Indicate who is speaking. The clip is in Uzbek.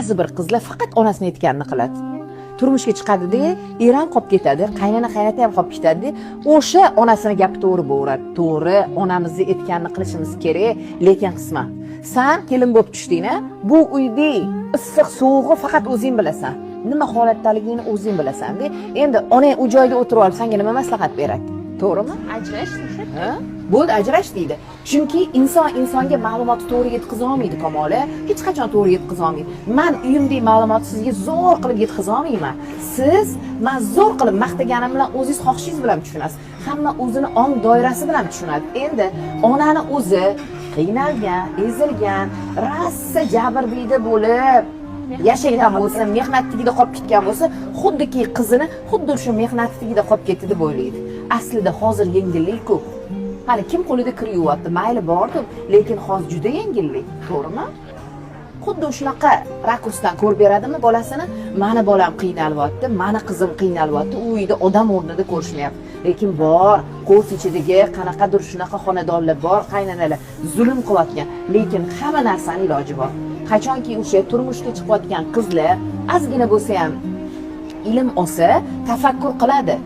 Speaker 1: Ba'zi bir qizlar faqat onasini aytganini qiladi. Turmushga chiqadida, er ham qolib ketadi, qaynona, qaynota ham qolib ketadi. O'sha onasini gapi to'g'ri bo'laveradi. To'g'ri, onamizni aytganini qilishimiz kerak, lekin qisman. San kelin bo'lib tushding, bu uyda issiq sovug'i faqat o'zing bilasan, nima holatdaligingni o'zing bilasanda. Endi onang u joyda o'tirib olib sanga nima maslahat beradi, to'g'rimi?
Speaker 2: Ajrash.
Speaker 1: Ha? Bo'ldi, ajrash deydi. Chunki inson insonga ma'lumotni to'g'ri yetkaza olmaydi, Kamola. Hech qachon to'g'ri yetkaza olmaydi. Man uyimdagi ma'lumotni sizga zo'r qilib yetkaza olmayman. Siz man zo'r qilib maqtaganim bilan o'zingiz xohishingiz bilan tushunasiz. Hamma o'zini ong doirasi bilan tushunadi. Endi onani o'zi qiynalgan, ezilgan, rosa jabrdiyda bo'lib yashagan bo'lsa, mehnat tagida qolib ketgan bo'lsa, xuddiki qizini xuddi shu mehnat tagida qolib ketdi deb o'ylaydi. Aslida hozir yengillik ko'p. Hali kim qo'lida kir yuvyapti, mayli, bordim, lekin hozir juda yengillik, to'g'rimi? Xuddi shunaqa rakursdan ko'rib beradimi bolasini? Mani bolam qiynalyapti, mani qizim qiynalyapti, u uyda odam o'rnida ko'rishmayapti. Lekin bor, qo'rs ichidagi qanaqadir shunaqa xonadonlar bor, qaynanalar zulm qilayotgan, lekin hamma narsani iloji bor. Qachonki o'sha turmushga chiqayotgan qizlar ozgina bo'lsa ham ilm olsa, tafakkur qiladi.